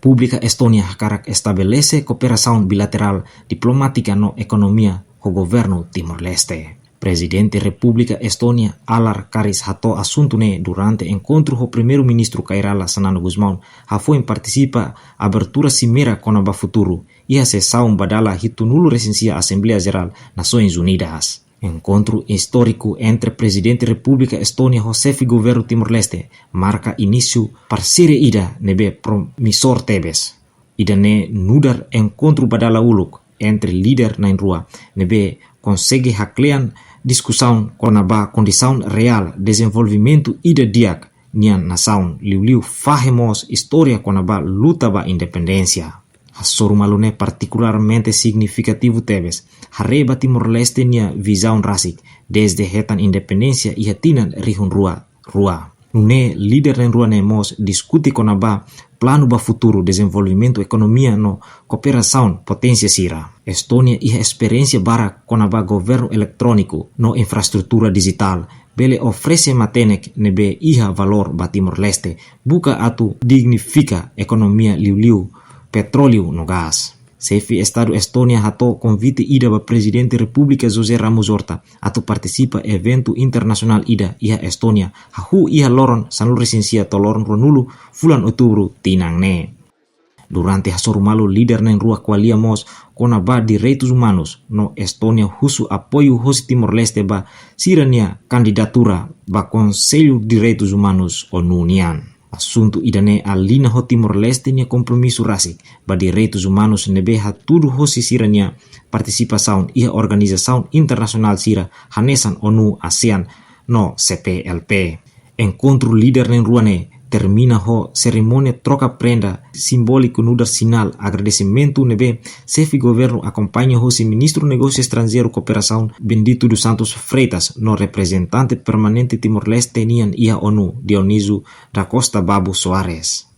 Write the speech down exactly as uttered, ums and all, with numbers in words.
Repúblika Estónia hakarak estabelese kooperasaun bilaterál, diplomátika no ekonomia ho governu Timor-Leste. Prezidente Repúblika Estónia Alar Karis hato'o asuntu ne'e durante enkontru ho Primeiru-Ministru Kay Rala Xanana Gusmão, hafoin partisipa abertura simeira kona-ba futuru, iha sesaun ba dala hitunulu resin sia Asembleia Jerál Nasoins Unidas. Enkontru istóriku entre Prezidente Repúblika Estónia ho xefe governu Timor-Leste marka inísiu parseria ida ne'ebé promisór tebes. Ida-ne'e nu'udar enkontru ba dala uluk entre líder na'in-rua ne'ebé konsege haklean diskusaun kona-ba kondisaun reál dezenvolvimentu ida-idak nian nasaun, liuliu fahe mós istória kona-ba luta ba independénsia. Hasoru malu ne'e partikularmente signifikativu tebes, haree ba Timor-Leste nia vizaun rasik dezde hetan independénsia iha tinan rihun rua rua. Nune'e líder na'in-rua ne'e mós diskute kona-ba planu ba futuru dezenvolvimentu ekonomia no kooperasaun poténsia sira. Estónia iha esperiénsia barak kona-ba governu eletróniku no infraestrutura dijitál, bele oferese matenek ne'ebé iha valór ba Timor-Leste, buka atu diversifika ekonomia liuliu petróleu no gás. Xefe Estadu Estónia hato'o konvite ida ba Prezidente Repúblika José Ramos Horta atu partisipa eventu internasionál ida iha Estónia, hahú iha loron sanulu resin sia to'o loron ruanulu fulan Outubru tinan ne'e. Durante hasoru malu líder na'in-rua ko'alia mós kona-ba direitus umanus no Estónia husu apoiu hosi Timor-Leste ba sira-nia kandidatura ba Konsellu Direitus Umanus ONU nian. Asuntu ida-ne'e aliña ho Timor-Leste nia kompromisu rasik ba direitus umanus ne'ebé hatudu hosi sira-nia partisipasaun iha organizasaun internasionál sira hanesan ONU, ASEAN no CPLP. Enkontru líder na'in-rua ne'e termina ho serimónia troka prenda simbóliku nu'udar sinál agradesimentu ne'ebé xefe governu akompaña hosi Ministru Negósiu Estranjeiru Kooperasaun Bendito dos Santos Freitas no reprezentante permanente Timor-Leste nian iha ONU, Dionísio da Costa Babo Soares.